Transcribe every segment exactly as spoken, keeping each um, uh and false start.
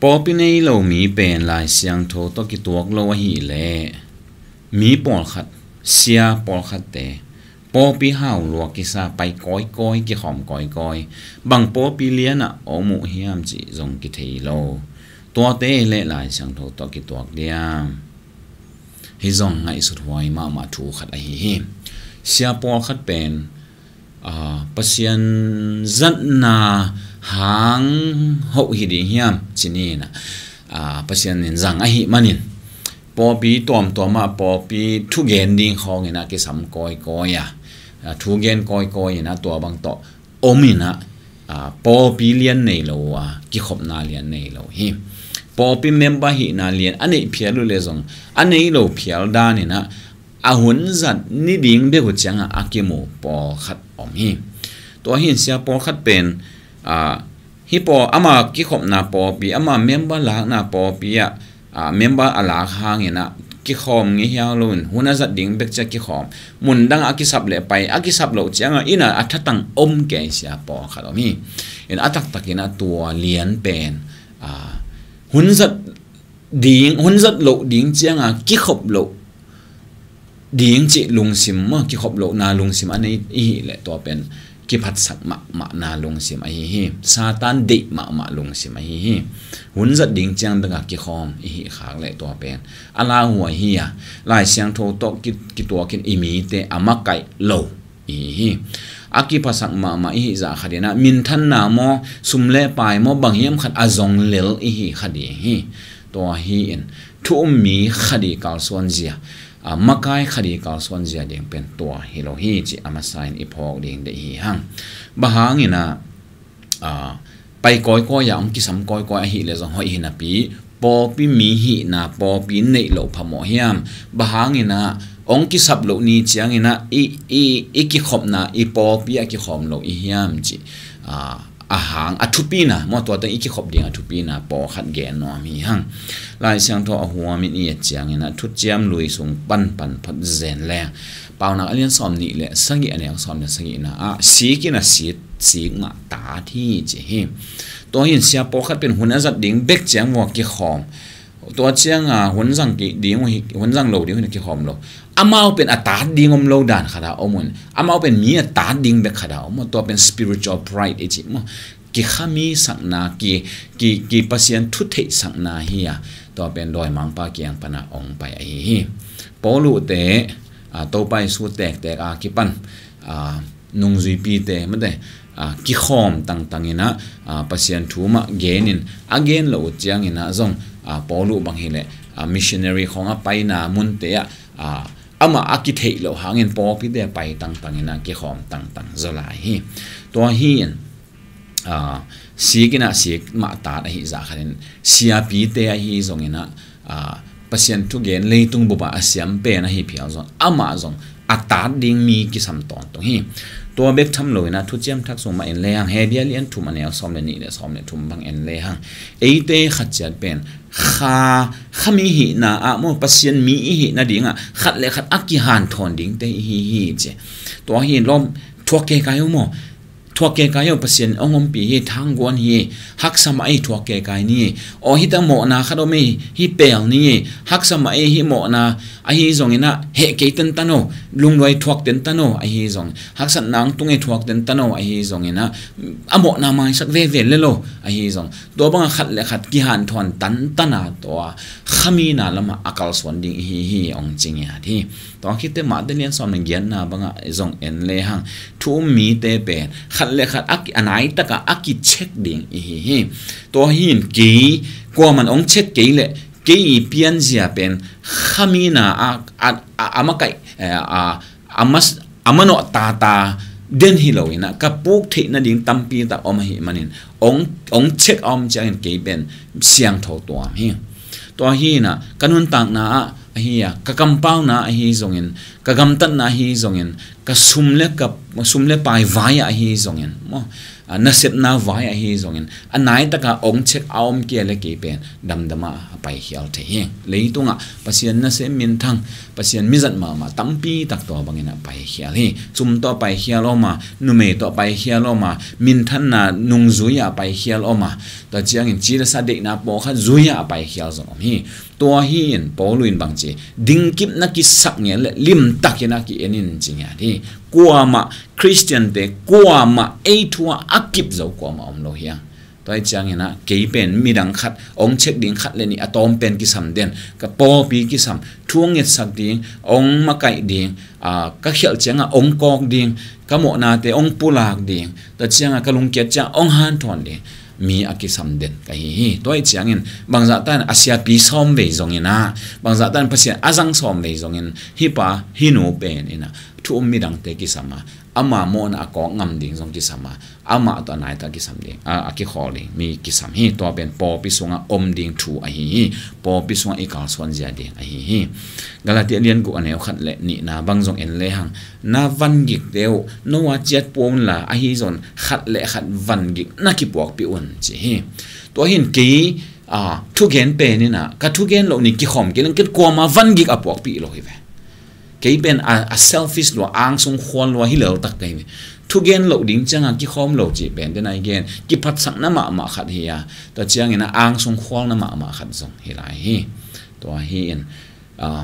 Pawlpi nei lo mi pen Lai Siangtho tawh kituak lo ahih leh mi pawlkhat, sia pawlkhatte pawlpi hau lua kisa pai kawikawi, kikhawm kawikawi, bang pawlpi lianah om uh hiam cih zong kithei lo. Tuate leh Lai Siangtho tawh kituak diam? Hi zong ngaihsut huai mahmah thu khat ahi hi. Sia pawlkhat pen, aa, Pasian zatna hang hoh hi ding hiam ci ni inah, aa, Pasian in zang ahih manin pawlpi tuamtuam ah pawlpi thugen ding khawng inah kisam kawikawi a, aa, thugen kawikawi inah tua bang tawh om inah, aa, pawlpi lian nei lo a, kikhopna lian nei lo hi. Pawlpi member hihna lian a neih phial uh leh zong a nei lo phial dan inah a hun zat ni ding bek uh ciangah a kimu pawlkhat om hi. Tua hi in sia pawlkhat pen, aa, hih pawl ama kikhopna pawlpi, ama member lakna pawlpi ah, aa, member a lak hang inah kikhawm ngei hiau lo in hun a zat ding bek ciah kikhawm, mun dangah a kisap leh pai, a kisap loh ciangah inah a thatang om kei sia pawlkhat om hi. In a taktak inah tua lian pen, aa, hun zat ding, hun zat loh ding ciangah kikhop loh ding cih lungsim maw, kikhop lohna lungsim a nei ihih leh tua pen kiphatsak mahmahna lungsim ahi hi. Satan deih mahmah lungsim ahi hi. Hun zat ding ciang bek a kikhawm ihih khak leh tua pen a lauhuai hi a, Lai Siangtho tawh ki, kituakin i mite a makaih lo ihi hi. A kiphasak mahmah ihih zah khat inah minthanna maw, sum le pai maw, bang hiam khat a zong lel ihih kha ding hi. Tua hi in thu um mi kha ding kalsuan zia, a, makai kha ding kalsuan zia ding pen tua hi lo hi cih a masa in i phawk ding deih hi hang. Bang hang inah, aa, pai kawikawi a hong kisam kawikawi ahih leh zong hoih hi napi, pawlpi mi hihna pawlpi neih loh phamawh hiam? Bang hang inah hong kisap loh ni ciang inah i, i, i kikhopna, i pawlpi a kikhawm lo i hiam cih, aa, a hang a thupina maw, tua teng i kikhop ding a thupina pawlkhat gen nuam hi hang. Lai Siangtho a huam in i et ciang inah Thuciam Lui sung panpan phot zen leng, Paunak a lian sawm nih le sagih, a neu sawm le sagihna ah, sik inah sik, sik mah tat hi ci hi. Tua hi in sia pawlkhat pen hun a zat ding bek ciang vua kikhawm. Tua ciangah hun zang kei ding uh hi, hun zang lo ding uh hi inah kikhawm lo. Amau pen a tat ding om lo dan khat a om un. Amau pen mi a tat ding bek khat a om un. Tua pen spiritual pride i cih maw, kikhamisakna, ki, ki, ki Pasian thutheihsakna hi a, tua pen dawimangpa kiang pana hong pai ahi hi. Paulu te, aa, Topa Jesu tektek a kipan, aa, nungzuipite mate, aa, kikhawm tangtang inah, aa, Pasian thu mah genin a gen lo uh ciang inah zong, aa, Paulu bang hi leh, aa, missionary khawng a paina munte ah, aa, amah a kitheih loh hangin pawlpite a pai tangtang inah kikhawm tangtang zaw lai hi. Tua hi in, aa, sik inah sik mah tat ahih zah khat in siapite ahi zong inah, aa, Pasian thugen leitung bup ah a siam pen ahi phial zong amah zong a tat ding mi kisam tawntung hi. Tua bek tham lo inah Thuciam Thak sung mah en le hang, Hebru a lian thum a neu sawm le nih le sawm le thum bang en le hang, eite khat ciat pen kha, kha mi hihna ah maw, Pasian mi i hih nadingah khat le khat a kihanthawn dingte ihi hi ci. Tua hi lawm, thuak keikai uh maw, thuak keikai uh, Pasian hong ompih hi, thangguan hi, haksa mah ei thuak keikai ni. Aw, hita mawhna khat om ei, hi pel ni. Haksa mah ei, hi mawhna ahi zong inah heh kei tentan aw, lungduai thuak tentan aw, ahi zong haksatna hong tung ei thuak tentan aw, ahi zong inah a mawhna maisak veve le lo, ahi zong tua bangah khat le khat kihanthawn tantan a, tua khamina lamah a kalsuan ding ihi hi hong ci ngiat hi. Tua khit teh Mate lian sawm le giatna bangah zong en le hang, thu um mite pen khat le khat a ki, a nai takah a kicheck ding ihi hi. Tua hi in kei kuaman hong check kei leh kei i pianzia pen khamina a, a, a, a makaih, eh, a, a mas, a manawh tata den hi lo inah ka puk theih nading tampi tak om ahih manin hong, hong check a om ciangin kei pen siangtho tuam hi. Tua hi inah ka nuntakna ah ahi a, ka kampauna ahi zongin, ka gamtatna ahi zongin, ka sum le ka, Maw, sum le pai vai-ah ahi zongin, maw, a, nasepna vai-ah ahi zongin, a naitaka ong check a om kei le kei pen damdama a paikhial thei hi. Leitungah Pasian nasem minthang, Pasian mizat mahmah tampi tak tua bangin a paikhial hi. Sum tawh a paikhial om a, numei tawh a paikhial om a, minthanna nungzui-ah a paikhial om a, tua ciangin ci le sa deihna pawlkhat zui-ah a paikhial zong om hi. Tua hi-in Paul in bang ci, dingkipna kisak ngiat le limtakin a ki-en in ci ngiat hi. Kuamah Khristiante, kuamah ei thu-ah a kip zo kuamah om lo hi hang. Tua hi ciangin ah kei pen midang khat ong check ding khat le nih a tawm pen kisam den, ka pawlpi kisam, thu ong ngetsak ding, ong makaih ding, a, ka khialh ciangah ong kawk ding, ka mawhnate ong pulak ding, tua ciangah ka lungkiat ciangah ong hanthawn ding mi a kisam den ka hi hi. Tua hi ciangin bangzah tan a siapi sawm vei zongin ah, bangzah tan Pasian a zang sawm vei zongin hih pa hih nu pen in ah thu um midangte kisam a, ama mawhna a kawk ngam ding zong kisam a, amah tawh a naita kisam ding, a, a kikhawl ding mi kisam hi. Tua pen pawlpi sungah om ding thu ahi hi. Pawlpi sungah i kalsuan zia ding ahi hi. Galatia lian guk a neu khat le nihna bang zong en lehang, na vangikte uh no a ciat pua unla, ahi zong khat le khat vangik na kipuakpih un ci hi. Tua hi-in kei, a, thugen pen in ah ka thugen loh ni kikhawm kei leng ken kuama vangik a puakpih lo hi ve. Kei pen a, a selfish lua, angsung khual lua hi lel tak ka hi ve. Thugen loh ding ciangah kikhawm lo cih pen den a i gen, kiphatsakna mahmah khat hi a, tua ciangin ah angsung khualna mahmah khat zong hi lai hi. Tua hi-in, a,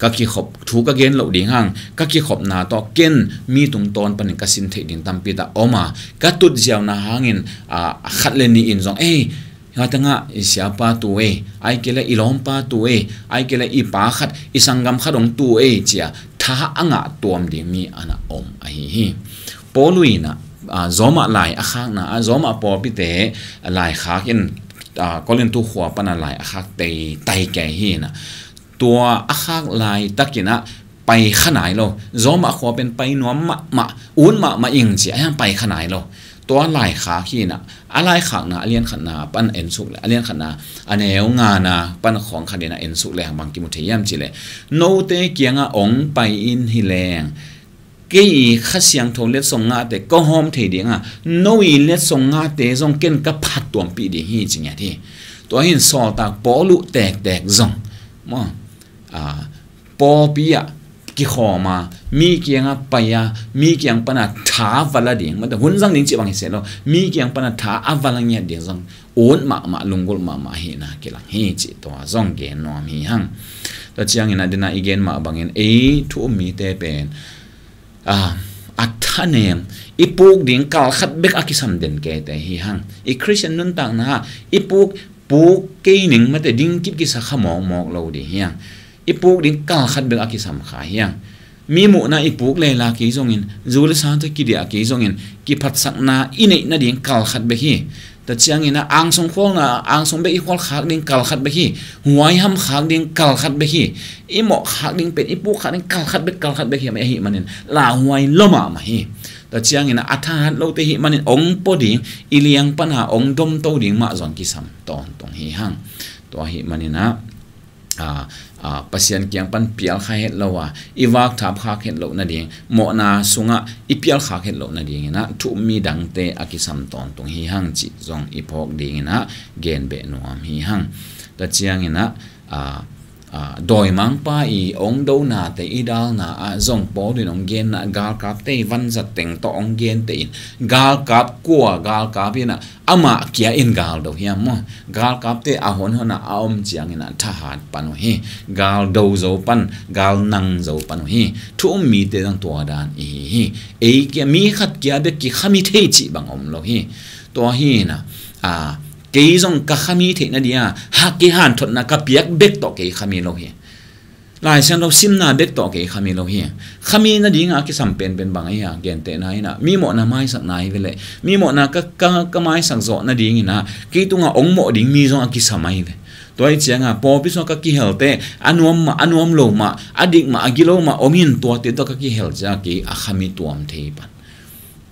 ka kikhop, thu ka gen loh ding hang, ka kikhopna tawh ken mi tungtawn panin ka sin theih ding tampi tak om a, ka tutziauna hangin, a, khat le nih in zong, ei, hua tengah i siapa tu ei, ai kei le i lawmpa tu ei, ai kei le i pa khat, i sanggam khat ong tu ei ci-a tha a ngah tuam ding mi a na om ahi hi. Paul in ah, a, Roma lai a khakna, a, Roma pawlpite laikhak in, a, Korintu khua pana lai a khak tei, tei kei hi in ah, tua a khak laitakin ah pai kha nai lo. Roma khua pen pai nuam mahmah, ut mahmah ing ci a, a hiang pai kha nai lo. Tua laikhak hi in ah, a laikhakna a lian khatna pan en suk le, a lian khatna a neu ngana pan khawng khat in ah en suk le hang bang kimu thei hiam cih leh, note kiangah ong pai in hi leng, kei i Kha Siangtho letsong ngahte ka hawm thei ding a, no i letsong ngahte zong ken ka phat tuampih ding hi ci ngiat hi. Tua hi-in sawltak Paul uh tektek zong, maw, a, pawlpi ah kikhawm a, mi kiangah pai a, mi kiang pana tha va la ding, mate hun zang ding cih bang hi seh lo, mi kiang pana tha a va la ngiat ding zong ut mahmah, lunggulh mahmah ahihna kilang hi cih tua zong gen nuam hi hang. Tua ciangin ah den a i gen mah bangin ei thu um mite pen, a, a thanem, i puk ding kal khat bek a kisam den keite hi hang. I Khristian nuntakna ah i puk, puk kei ning, mate, dingkip kisa kha mawkmawk lo ding hi hang. I puk ding kal khat bek a kisam kha hi hang. Mi muhna i puk lela kei zongin, zu le sa tawh kidiah kei zongin, kiphatsakna i neih nading kal khat bek hi. Tua ciangin ah angsung khualna, angsung bek i khual khak ding kal khat bek hi. Huaiham khak ding kal khat bek hi. I mawh khak ding pen, i puk khak ding kal khat bek, kal khat bek hi, mah ahih manin lauhuai lua mahmah hi. Tua ciangin ah a thahat lote ahih manin ong pua ding, i liang pana ong domto ding mah zong kisam tawntung hi hang. Tua ahih manin ah, a, a, Pasian kiang pan pial kha het lo a, i vak thap khak het loh nading, mawhna sungah i pial khak het loh nadingin ah thu um mi dangte a kisam tawntung hi hang cih zong i phawk dingin ah gen beh nuam hi hang. Tua ciangin ah, a, a, dawimangpa i ong donate i dalna ah zong Paul in ong genna, galkapte i vanzat teng tawh ong gente in, galkap kua, galkap in ah amah kia in gal do hiam maw? Galkapte a honhon ah a om ciangin ah thahat pan uh hi. Gal do zo pan, gal nang zo pan uh hi. Thu um mite zong tua dan i hi hi. Ei kia, mi khat kia bek kikhami thei cih bang om lo hi. Tua hi in ah, a, kei zong ka khami theih nading a, ha, kei hanthotna ka piak bek tawh kei khami lo hi. Lai Siangtho simna bek tawh kei khami lo hi. Khami nading a kisam penpen bang ahi a, gentehna in ah, mi mawhna maisak nai ve leh, mi mawhna ka, ka, ka maisak zawh nadingin ah kei tungah ong mawh ding mi zong a kisam ahi ve. Tua hi ciangah pawlpi sungah ka kihelte, a nuam mah, a nuam lo mah, a dik mah, a gilo mah om in, tuate tawh ka kihel ciangah kei a khami tuam thei pan.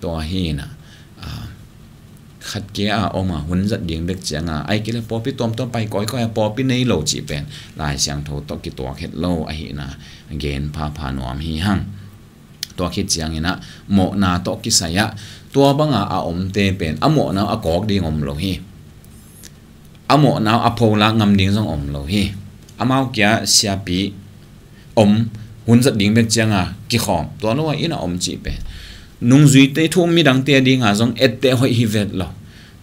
Tua hi in ah, a, khat kia a om a, hun zat ding bek ciangah, ai kei le pawlpi tuamtuam pai kawikawi a, pawlpi nei lo cih pen Lai Siangtho tawh kituak het lo ahihna gen phapha nuam hi hang. Tua khit ciangin ah mawhna tawh kisai ah tua banga a omte pen a mawhna a kawk ding om lo hi. A mawhna a pholak ngam ding zong om lo hi. Amau kia siapi om, hun zat ding bek cianga kikhawm, tua lo a inn a om cih pen nungzuite thu um midangte dinga zong etteh hoih hi vet lo.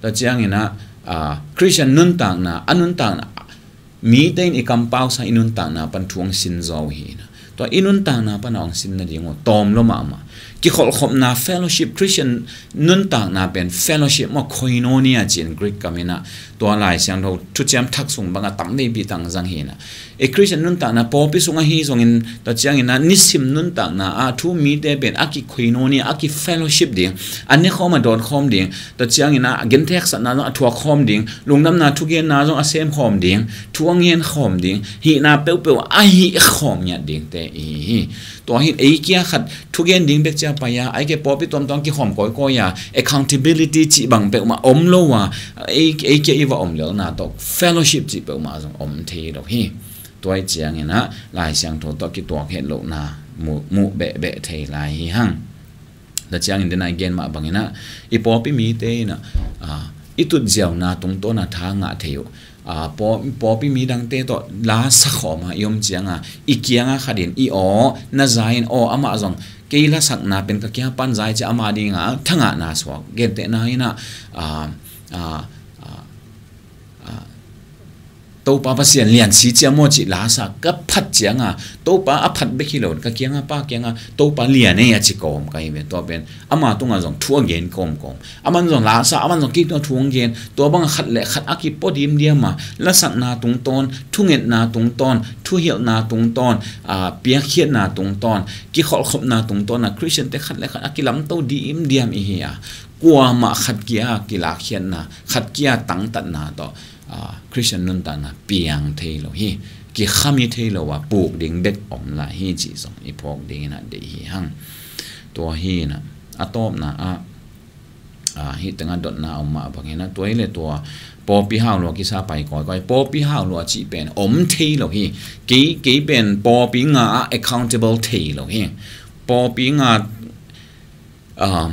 Tua ciangin ah, ah, Christian nuntakna, a nuntakna, mite in i kampausa i nuntakna pan thu hong sin zaw uh hi. Tua i nuntakna pan a hong sin nading uh tawm lo mahmah. Kikholhkhopna, fellowship, Christian nuntakna pen fellowship maw, koinonia ci-in Greek kam in ah, tua Lai Siangtho thuciam thak sung banga tam veipi tang zang hi. I Christian nuntakna pawlpi sung ahi zongin, tua ciangin ah nisim nuntakna ah thu um mite pen a kikoinonia, a kifellowship ding, a nekhawm a dawnkhawm ding, tua ciangin ah a gentheksatna zong a thuakkhawm ding, lungdamna thugenna zong a semkhawm ding, thu a ngenkhawm ding, hihna peuhpeuh a hihkhawm ngiat dingte i hi hi. Tua hi in ei kia khat thugen ding bek cia pai a, ei kia pawlpi tuamtuam kikhawm kawikawi a, accountability cih bang peuhmah om lo a, ei, ei kia i va om lelna tawh fellowship cih peuhmah zong om thei lo hi. Tua i ciangin ah Lai Siangtho tawh kituak het lohna muh, muh behbeh thei lai hi hang. Tua ciangin dena i gen mah bangin ah i pawlpi mite in ah, ah, i tutziauna tungtawn a tha ngah thei uh. Ah, paw-, pawlpi midangte tawh la sakhawm a i om cianga i kianga khatin i aw na za in, aw amah zong kei lasakna pen ka kia pan zai cia ama dinga thangahna suak, gentehna in ah, ah, ah, ah, ah, Topa Pasian lian si cia maw cih lasa ka phat cianga Topa a phat bek hi lo, ka kianga Pa kianga Topa lian ei a ci kawm ka hi ve. Tua pen ama tunga zong thu a gen kawmkawm. Aman zong lasa, aman zong kei tungah thu hong gen. Tua banga khat le khat a kipua dimdiam a, lasakna tungtawn, thungetna tungtawn, thuhilhna tungtawn, ah, piakkhiatna tungtawn, kikholhkhopna tungtawn a Christian te khat le khat a kilamto dimdiam i hi a, kuamah khat kia kilakkhiatna, khat kia tangtatna tawh, ah, Christian nuntakna piang thei lo hi. Kikhami thei lo a puk ding bek om lai hi cih zong i phawk dingin ah deih hi hang. Tua hi in ah a tawpna ah, ah, hih tengah dotna om mah bangin ah tua hi le tua pawlpi hau lua kisa pai kawikawi. Pawlpi hau lua cih pen om thei lo hi. Kei, kei pen pawlpi nga ah accountable thei lo hi. Pawlpi nga, ah,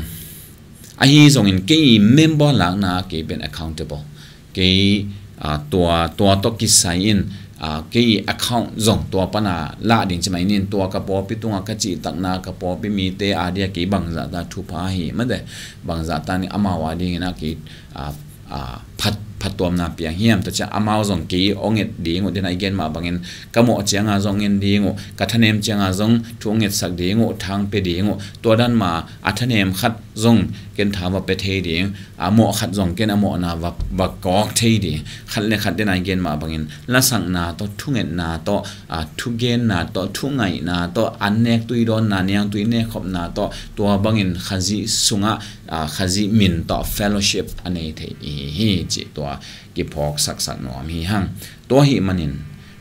ahi zongin kei member lakna kei pen accountable. Kei, ah, tua, tua tawh kisai in, ah, kei account zong tua pana lah ding ci mai nin, tua ka pawlpi tunga ka cihtakna, ka pawlpi mite a dia kei bangzahta thupha hi mate, bangzahta ni amau a dingin ah kei, ah, ah, phat, phattuamna piang hiam, tua ciang amau zong kei hong et ding uh, dena i gen mah bangin ka mawh cianga zong en ding uh, ka thanem cianga zong thu hong etsak ding uh, thang pe ding uh, tua dan ma a thanem khat zong ken tha va pe thei ding, a mawh khat zong ken a mawhna va, va kawk thei ding. Khat le khat dena i gen mah bangin lasakna tawh, thungetna tawh, a, thugenna tawh, thungaihna tawh, an nek tui dawnna, niangtui nekkhopna tawh, tua bangin Khazih sungah, a, Khazih min tawh fellowship a nei thei i hi hi cih tua kiphawk saksak nuam hi hang. Tua ahih manin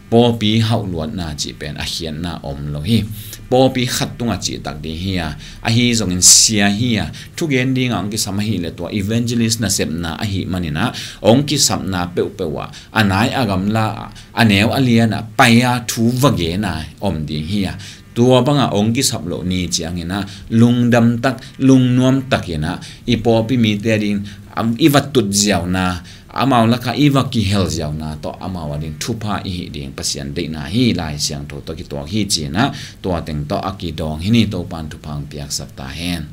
pawlpi hauhluatna cih pen a khiatna om lo hi. Pawlpi khat tungah cihtak ding hi a, ahi zongin sia hi a, thugen dinga hong kisam ahih le tua evangelist nasepna ahih manin ah hong kisapna peuhpeuh ah a nai a gamla ah, a neu a lian ah pai a thu va gen a om ding hi a, tua banga hong kisap loh ni ciangin ah lungdam tak, lungnuam takin ah i pawlpi mite ding, am, i va tutziauna, amau lakah i va kihelziauna tawh amau a ding thupha i hih ding Pasian deihna hi. Lai Siangtho tawh kituak hi ci-in ah tua teng tawh a kidawng hi ni. Topan thupha hong piaksak ta hen.